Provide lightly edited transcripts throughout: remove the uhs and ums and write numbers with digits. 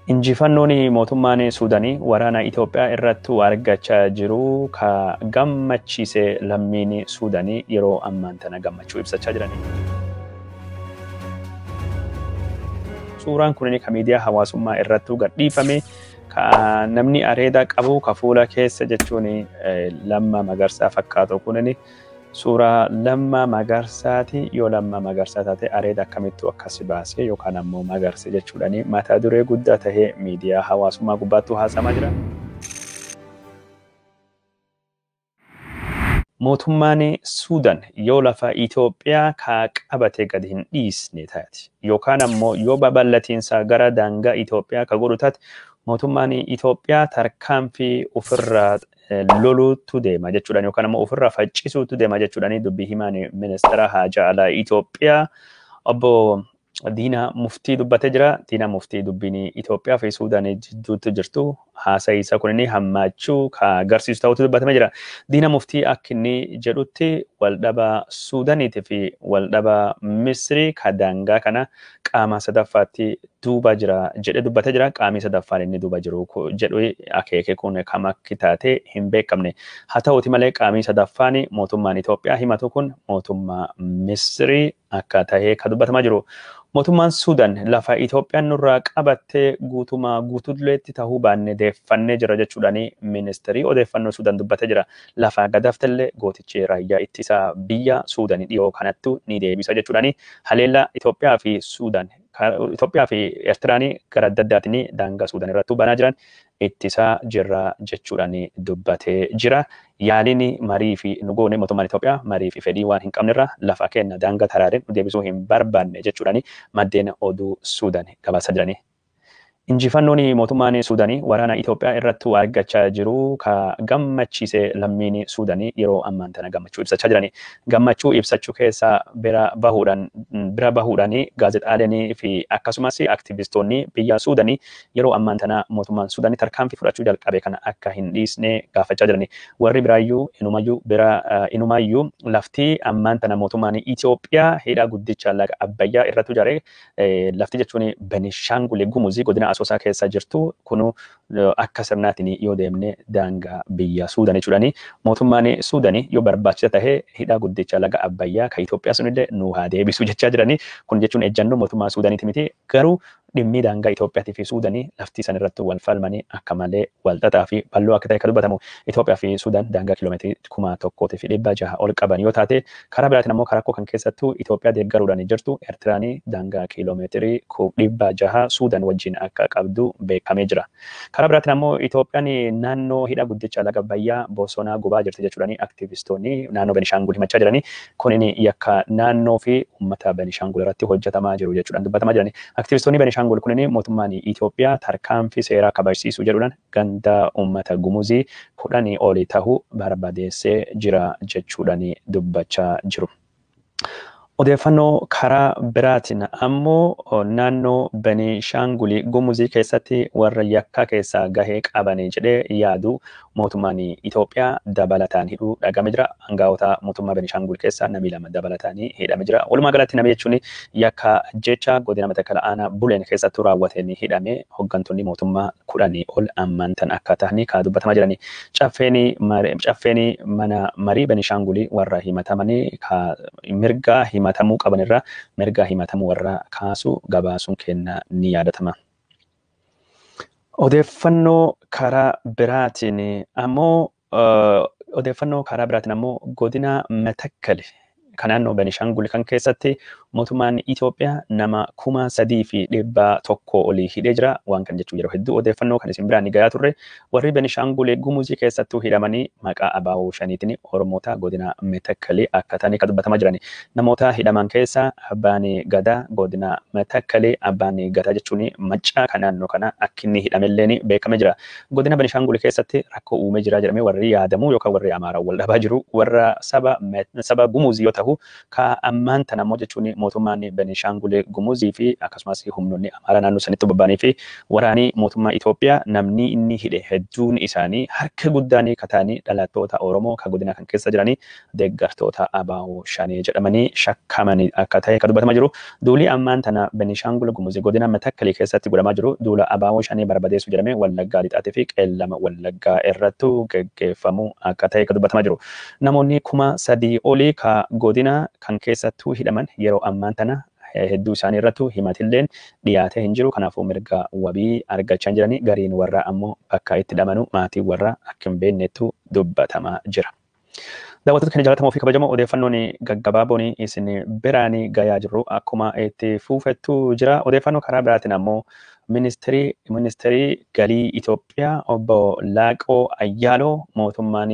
Injifannoon mootummaan Suudaanii waraana Itoophiyaa irratti argachaa jiru ka gammachiise lammiin Suudaanii yeroo ammaan tana gammachuu ibsachaa jiran. Suuraan kun kan miidiyaa hawaasummaa irratti gadhiifame ka namni areeda qabu ka fuula keessa jechuun Lammaa Magarsaa fakkaatu kun suuraa Lammaa Magarsaati. Yoo Lammaa Magarsaa taate areeda akkamittuu akkas baase yookaan ammoo magarse jechuudhaan mata duree guddaa tahee miidiyaa hawaasummaa gubbaattuu haasamaa jira. Mootummaan Suudaan yoo lafa Itoophiyaa ka qabate gadi hin dhiisne taate yookaan ammoo yoo babal'atiinsa gara daangaa Itoophiyaa ka godhu taate mootummaan Itoophiyaa tarkaanfii ofirraa loluutu deema jechuudhaan yookaan ammoo ofirraa faccisuutu deema jechuudhaan dubbii himaan ministeera haajaa alaa Itoophiyaa obbo Diinaa Muftii dubbatee jira. Diinaa Muftii dubbiin Itoophiyaa fi Suudaan jidduutti jirtu haasa'iisa kun inni hammaachuu ka agarsiisu ta'utu dubbatamee jira. Diinaa Muftii akka inni jedhutti waldhaba Suudaaniitii fi waldhaba Misrii ka daangaa kana qaama sadaffaatti duuba jira jedhee dubbatee jira. Qaamni sadaffaan inni duuba jiru jedhu akeeke kun kam akka taate hin beekamne. Haa ta'uti malee qaamni sadaffaan mootummaan Itoophiyaa himatu kun mootummaa Misrii akka tahee ka dubbatamaa jiru. Mootummaan Suudaan lafa Itoophiyaan nurraa qabattee guutumaa guutuulleetti tahuu baanne deeffannee jira jechuudhaan ministeerii odeeffannoo Suudaan dubbatee jira. Lafa gadaftellee gootichi raayyaa ittisa biyya Suudaan dhiyoo kanattu ni deebisa jechuudhaan haleellaa Itoophiyaa fi Suudaan Itoophiyaa fi Eertiraan gara adda addaatiin daangaa Suudaan irratti banaa jiran ittisaa jirra jechuudhaan dubbatee jira. Yaaliin marii fi nu goone mootummaan Itoophiyaa marii fi fedhii waan hin qabnerra lafa kenna daangaa taraareen nu deebisuu hin barbaanne jechuudhaan maddeen oduu Suudaan gabaasaa jirani. Injifannoon mootummaan Suudaanii waraana Itoophiyaa irratti argachaa jiru ka gammachiise lammiin Suudaanii yeroo ammaan tana gammachuu ibsachaa jirani. Gammachuu ibsachuu keessa bira bahuudhaan gaazexaaleen fi akkasumas aktivistoonni biyya Suudaanii yeroo ammaan tana mootummaan Suudaanii tarkaanfii fudhachuu jalqabe kana akka hin dhiisne gaafachaa jirani. Warri biraayyuu inumaayyuu lafti ammaan tana mootummaan Itoophiyaa hidha guddicha laga Abbayyaa irratti ijaare lafti jechuun Benishaangul Gumuzii godina Asoosaa keessa jirtu kun akka sirnaatiin yoo deemne daangaa biyya Suudaan jechuudhaan mootummaan Suudaan yoo barbaachisa tahe hidha guddicha laga Abbayyaa kan Itoophiyaa sunillee nu haa deebisu jechaa jirani. Kun jechuun ejjannoo mootummaa Suudaaniiti miti garuu dhimmi daangaa Itoophiyaatii fi Suudaanii lafti isaan irratti wal falmanii akka malee wal xaxaa fi bal'oo akka ta'e kan dubbatamu Itoophiyaa fi Suudaan daangaa kiiloomeetirii 1600 ol qaban yoo taate karaa biraatiin ammoo karaa kan keessattuu Itoophiyaa deeggaruudhaan jirtu Eertiraan daangaa kiiloomeetirii 600 Suudaan wajjin akka qabdu beekamee jira. Karaa biraatiin ammoo Itoophiyaan naannoo hidha guddicha laga Abbayyaa bosona gubaa jirti jechuudhaan aktivistoonni naannoo Benishaangul himachaa jirani. Kunin yakka naannoo fi uummata Benishaangul irratti hojjetamaa jiru jechuudhaan dubbatamaa jirani. Aktivistoonni Benishaangul kunin mootummaan Itoophiyaa tarkaanfii seeraa kabachiisu jedhuudhaan ganda uummata Gumuzii 10 oli tahuu barbadeessee jira jechuudhaan dubbachaa jiru. Odeeffannoo karaa biraatiin ammoo naannoo Benishaangul Gumuzii keessatti warra yakka keessaa gahee qabanii jedhee yaadu mootummaan Itoophiyaa dabalataan hidhuu dhagame jira. Aangaa'ota mootummaa Benishaangul keessaa namni 2 dabalataan hidhame jira. Walumaa galatti namni jechuun yakka jecha godina Matakkal aanaa Buleen keessattuu raawwateen hidhame hooggantoonni mootummaa 10 ol ammaan tan akka ta'anii kan dubbatamaa jirani. Caffeen mana marii Benishaangul warra himatamanii mirga himatamuu qaban irraa mirga himatamuu warra kaasu gabaasuun kenna ni yaadatama. Odeeffannoo karaa biraatiin ammoo godina Matakkal kan naannoo Benishaangul kan keessatti mootummaan Itoophiyaa nama 3100 olii hidhee jira. Waan kan jechuun yeroo hedduu odeeffannoo kan isin biraan ni gahaa turre warri Benishaangul Gumuzii keessattuu hidhamanii maqaa abaaboo shaniitiin Oromoota godina Matakkal akka ta'an kan dubbatamaa jirani. Namoota hidhaman keessa abbaan gadaa godina Matakkal abbaan gadaa jechuun maccaa kan naannoo kana akka inni hidhamellee beekamee jira. Godina Benishaangul keessatti rakkoo uumee jira jedhamee warri yaadamu yookaan warri Amaaraa wal dhabaa jiru warra saba Gumuzii yoo ta'u ta'u ka ammaan tana ammoo jechuun mootummaan Benishaangul Gumuzii fi akkasumas humnoonni Amaaraa naannoo sanitti bobba'anii fi waraanii mootummaa Itoophiyaa namni inni hidhe hedduun isaanii harka guddaan kataanii dhalattoota Oromoo ka godina kan keessa jiranii deeggartoota ABO Shanee jedhamanii shakkamanii akka ta'e kan dubbatamaa jiru. Duulii ammaan tana Benishaangul Gumuzii godina Matakkalii keessatti godhamaa jiru duula ABO Shanee barbadeessuu jedhamee Wallaggaa Lixaatii fi Qeellama Wallaggaa irrattu geggeeffamuu akka ta'e kan dubbatamaa jiru. Namoonni 3,000 olii ka godina kan keessattuu hidhaman yeroo ammaan tana hedduu isaanii irrattu himatilleen dhiyaatee hin jiru. Kanaafuu mirga wabii argachaa hin jiranii gariin warra ammoo bakka itti hidhamanu maatii warra akka hin beeknettu dubbatamaa jira. Daawwattoota keenya jaallatamoo fi kabajamoo odeeffannoon gaggabaaboon isin biraan gayaa jirru akkuma itti fuufettu jira. Odeeffannoo karaa biraatiin ammoo ministeerii galii Itoophiyaa obbo Laaqoo Ayyaaloo mootummaan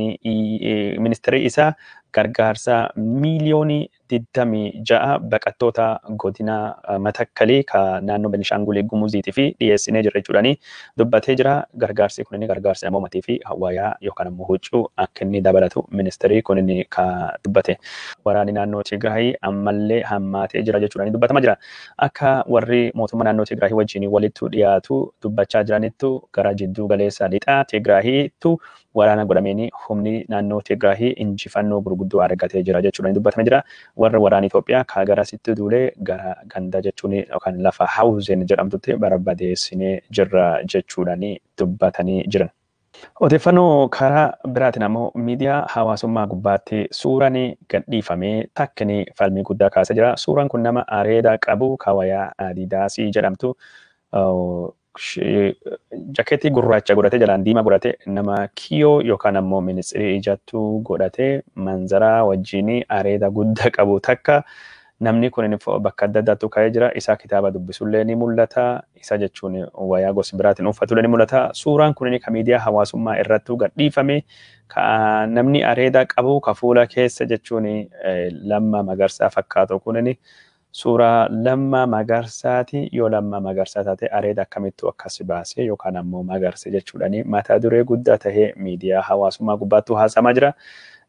ministeerri isaa gargaarsa miiliyoonii 26 baqattoota godina Matakkalii ka naannoo Benishaangul Gumuziitii fi dhiyeessinee jirra jechuudhaani dubbatee jira. Gargaarsi kun gargaarsa namoomatii fi wayaa yookaan ammoo huccuu akka inni dabalatu ministeerri kun ka dubbate. Waraanni naannoo Tigraay ammallee hammaatee jira jechuudhaani dubbatamaa jira. Akka warri mootummaa naannoo Tigraay wajjin walitti dhiyaatu dubbachaa jiranittu gara jidduu galeessa lixaa Tigraayitu waraana godhameen humni naannoo Tigraay injifannoo gurguddoo argatee jira jechuudhaan dubbatamee jira. Warra waraana Itoophiyaa ka garasitti duulee gara ganda jechuun yookaan lafa Hawuzeen jedhamtutti barbadeessinee jirra jechuudhaan dubbatanii jiran. Odeeffannoo karaa biraatiin ammoo miidiyaa hawaasummaa gubbaatti suuraan gadhiifamee takkini falmii guddaa kaasaa jira. Suuraan kun nama areeda qabu kawayaa Adidaasii jedhamtu jakeetii gurraacha godhatee jalaan diimaa godhatee nama kiyoo yookaan ammoo ministirii ijattuu godhatee manzaraa wajjin areeda guddaa qabu takka namni kun bakka adda addaattu ka'ee jira. Isaa kitaaba dubbisullee ni mul'ata. Isa jechuun wayaa gosa biraatiin uffatullee ni mul'ata. Suuraan kun kan miidiyaa hawaasummaa irrattuu gadhiifame ka namni areeda qabu ka fuula keessa jechuun Lammaa Magarsaa fakkaatu kun suuraa Lammaa Magarsaati. Yoo Lammaa Magarsaa taate areeda akkamittuu akkas baasee yookaan ammoo magarse jechuudhaan mata duree guddaa tahee miidiyaa hawaasummaa gubbaattuu haasamaa jira.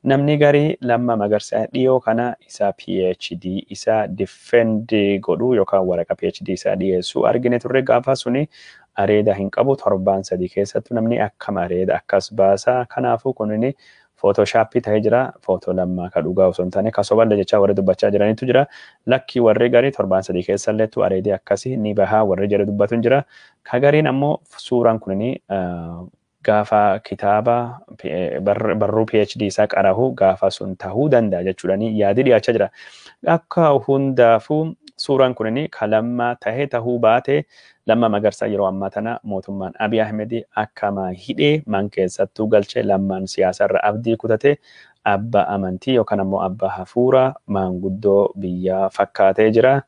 Namni garii Lammaa Magarsaa dhiyoo kana isa PhD isa defend godhu yookaan waraqaa PhD isaa dhiyeessuu argine turre gaafa suni areeda hin qabu torbaan 3 keessattuu namni akkam areeda akkas baasaa. Kanaafuu kunini Photoshop ta'ee jira. Footoo Lammaa ka dhugaa osoo hin taane ka soballee jechaa warri dubbachaa jiranitu jira. Lakki warri garii torbaan 3 keessalleettu areedii akkasii ni bahaa warri jedhe dubbatu hin jira. Ka gariin ammoo suuraan kunini gaafa kitaaba barruu PhD isaa qarahu gaafa sun tahuu danda'a jechuudhaan yaadi dhiyaachaa jira. Akka hundaafuu suuraan kunini ka Lammaa tahee tahuu baate Lammaa Magarsaa yeroo ammaa tana mootummaan Abiy Ahmed akkama hidhee man keessattuu galchee Lammaan siyaasarra abdii kutate abbaa amantii yookaan ammoo abbaa hafuuraa maanguddoo biyyaa fakkaatee jira.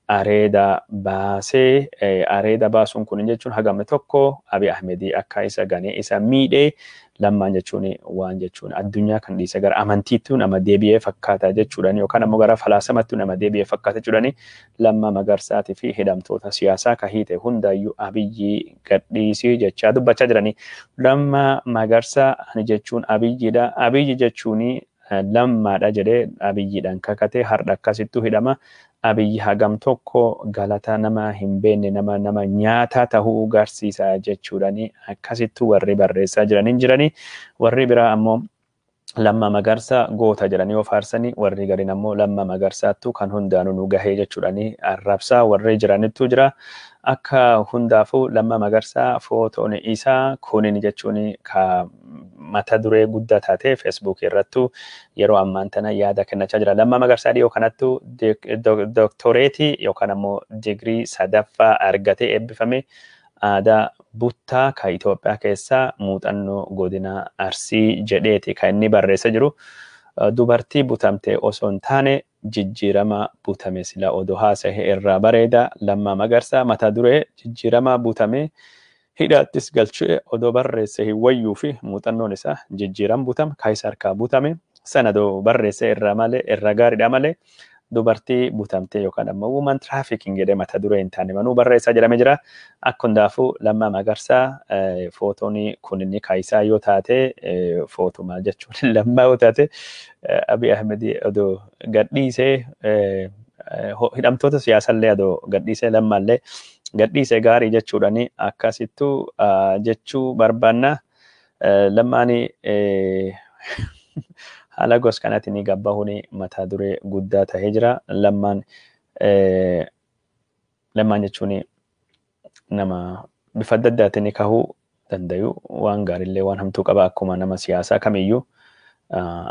Areeda baasee areeda baasuun kun jechuun hagamne tokko Abiy Ahmed akka isa ganee isa miidhee Lammaan jechuun waan jechuun addunyaa kan dhiise gara amantiittuu nama deebi'ee fakkaata jechuudhaan yookaan ammoo gara falaasamattuu nama deebi'ee fakkaata jechuudhaan Lammaa Magarsaatii fi hidhamtoota siyaasaa ka hiite hundaayyuu Abiyyi gadhiisii jechaa dubbachaa jiranii. Lammaa Magarsaa ani jechuun Abiyyiidha. Abiyyi jechuun Lammaadha jedhee Abiyyiidhaan kakatee har'a akkasittuu hidhama. Abiyyi hagam tokko galata nama hin beekne nama nyaataa tahuu agarsiisa jechuudhaan akkasittuu warri barreessaa jiranii jiranii. Warri biraa ammoo Lammaa Magarsaa goota jedhanii yoo faarsanii warri gariin ammoo Lammaa Magarsaattuu kan hundaanuu nu gahee jechuudhaan arrabsaa warri jiranittu jira. Akka hundaafuu Lammaa Magarsaa footoon isaa kunin jechuun ka mata duree guddaa taate Facebook irrattu yeroo ammaan tana yaada kennachaa jira. Lammaa Magarsaa dhiyoo kanattu dooktoreetii yookaan ammoo digirii 3ffaa argatee eebbifame. Aadaa buttaa ka Itoophiyaa keessaa muuxannoo godina Arsii jedheeti kan inni barreessaa jiru. Dubartii butamte osoo hin taane jijjiirama butame sila odoo haasa'e irraa bareeda. Lammaa Magarsaa mata duree jijjiirama butame hidhaattis galchee odoo barreesse hin wayyuu fi muuxannoon isaa jijjiirama butame ka isa harkaa butame sana odoo barreesse irraa malee irraa gaariidha malee Dubartii butamtee yookaan ammoo woman trafficking jedhee mata duree hin taane manuu barreessaa jedhamee jira. Akka hundaafuu Lammaa Magarsaa footoon kun inni kaayisaa yoo taate, footuma jechuun Lammaa yoo taate, Abiy Ahmed odoo gadhiisee, hidhamtoota siyaasallee odoo gadhiisee, Lammaallee gadhiisee gaarii jechuudhaan akkasittuu jechuu barbaanna. Lammaan haala gos kanaatiin gabbahuun mata duree guddaa tahee jira. Lammaan jechuun nama bifa adda addaatiin kahuu dandayu, waan gaariillee waan hamtuu qaba, akkuma nama siyaasaa kamiyyuu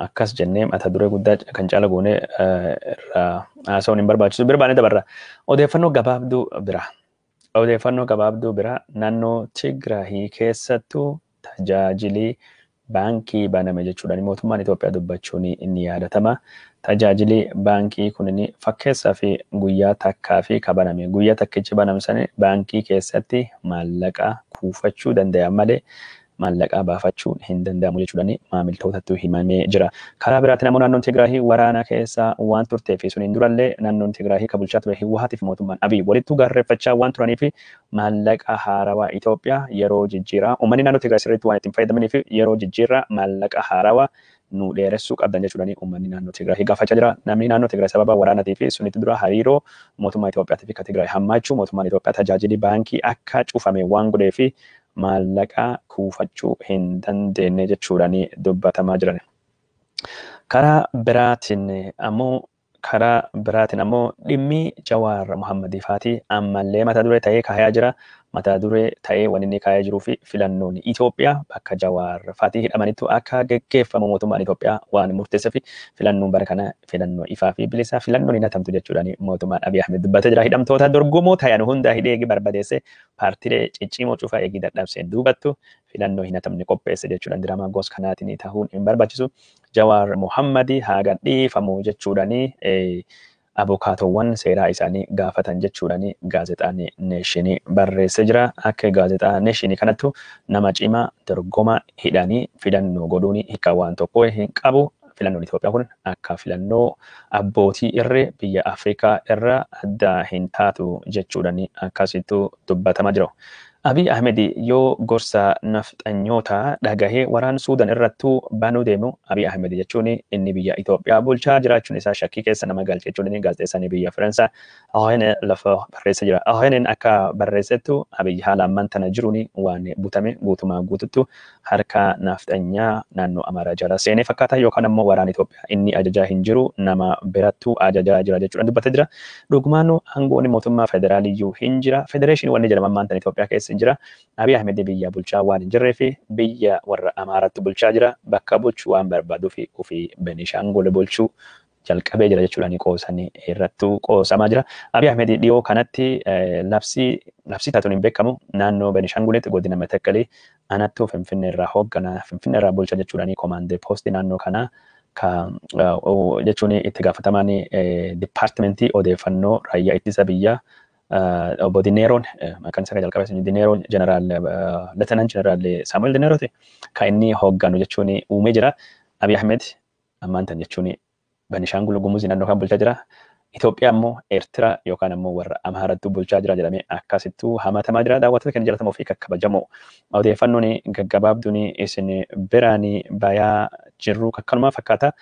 akkas jennee mata duree guddaa kan caala goonee irraa haasa'uun hin barbaachisu. Bira baanee dabarra. Odeeffannoo gabaabduu bira. Odeeffannoo gabaabduu bira, naannoo Tigraahii keessattuu tajaajilii baankii baname jechuudhaan mootummaan Itoophiyaa dubbachuun inni yaadatama. Tajaajilli baankii kun fakkeessaa fi guyyaa takkaa fi ka baname. Guyyaa takkichi baname sana baankii keessatti maallaqa kuufachuu danda'an malee maallaqa baafachuu hin danda'amu jechuudhaan maamiltootatti himamee jira. Karaa biraatiin ammoo naannoon Tigraahii waraana keessa waan turtee fi suniin durallee naannoon Tigraahii kan bulchaa ture Hiwwaatiif mootummaan Abiy walittuu gaarreeffachaa waan turanii fi maallaqa haarawaa Itoophiyaa yeroo jijjiiraa uummanni naannoo Tigraay sirriitti waan ittiin fayyadamanii fi yeroo jijjiiraa maallaqa haarawaa nu dheeressuu qabdan jechuudhaan uummanni naannoo Tigraay gaafachaa jira. Namni naannoo Tigraay sababa waraanaatii fi sunitti dura hariiroo mootummaa Itoophiyaatii fi kan Tigraay hammaachuu mootummaan Itoophiyaa tajaajilli baankii akka cufame waan godhee fi maallaqa kuufachuu hin dandeenye jechuudhaan dubbatamaa jiran. Karaa biraatiin ammoo dhimmi Jawaar Muhammadii faati ammallee mata duree ta'ee kaayaa jira. Mata duree ta'ee waan inni kaayaa jiruu fi filannoon Itoophiyaa bakka Jawaar faatii hidhamanittu akka geggeeffamu mootummaan Itoophiyaa waan murteessee fi filannoon bara kana filannoo ifaa fi bilisaa, filannoon hin hatamtu jechuudhaan mootummaan Abiy Ahmed dubbatee jira. Hidhamtoota dorgomoo ta'an hunda hidhee eegi barbadeesse, paartiilee ciccimoo cufa eegi dadhabseen duubattu filannoo hin hatamne qopheesse jechuudhaan diraamaa gos kanaatiin ta'uun hin barbaachisu. Jawaar Muhammadii haa gadhiifamu jechuudhaan abukaatowwan seeraa isaanii gaafatan jechuudhaan gaazexaan Neeshinii barreessee jira. Akka gaazexaa Neeshinii kanattu nama cimaa dorgoma hidhanii filannoo godhuun hiika waan tokko hin qabu. Filannoon Itoophiyaa kun akka filannoo abbootii irree biyya Afrikaa irra adda hin taatu jechuudhaan akkasittuu dubbatamaa jira. Abiy Ahmed yoo gorsa nafxanyoota dhagahee waraan Suudaan irrattuu banuu deemu, Abiy Ahmed jechuun inni biyya Itoophiyaa bulchaa jiraachuun isaa shakkii keessa nama galche jechuun gaazexeessaan biyya Faransaa Ahene lafa barreessa jira. Aheneen akka barreessettu Abiy haala ammaan tana jiruun waan butame guutumaa guututtu harka nafxanyaa naannoo Amaaraa jala seenee fakkaata, yookaan ammoo waraan Itoophiyaa inni ajajaa hin jiru, nama birattuu ajajaa jira jechuudhaan dubbatee jira. Dhugumaan aangoon mootummaa federaaliyyuu hin jira. Federeeshinii wanni jedhama ammaan tana Itoophiyaa keessa hin jira. Abiy Ahmed biyya bulchaa waan hin jirree fi biyya warra Amaaraatti bulchaa jira. Bakka bulchuu waan barbaaduu fi ofii Benishaangul bulchuu jalqabee jira jechuudhaan qoosanii irrattuu qoosamaa jira. Abiy Ahmed dhiyoo kanatti labsii taatuun hin beekamu naannoo Benishaangulitti godina Metekkalii anattuu Finfinnee irraa hoogganaa, Finfinnee irraa bulcha jechuudhaan komaandee poostii naannoo kanaa ka jechuun itti gaafatamaan dipaartimentii odeeffannoo raayyaa ittisa biyyaa obbo Dineeroon, maqaan isaa kan jalqabaa Dineeroon, jeneraal, leetenant jeneraal Saamu'eel Dineerooti kan inni hoogganu jechuun uumee jira. Abiy Ahmed ammaan tan jechuun Benishaangul Gumuz naannoo kan bulchaa jira. Itoophiyaa immoo Eertiraa yookaan ammoo warra Amaarattu bulchaa jira jedhamee akkasittuu hamatamaa jira. Daawwattoota kan jaallatamoo fi kakkabajamoo, odeeffannoon gaggabaabduun isin biraan bayaa jirru akkanuma fakkaata.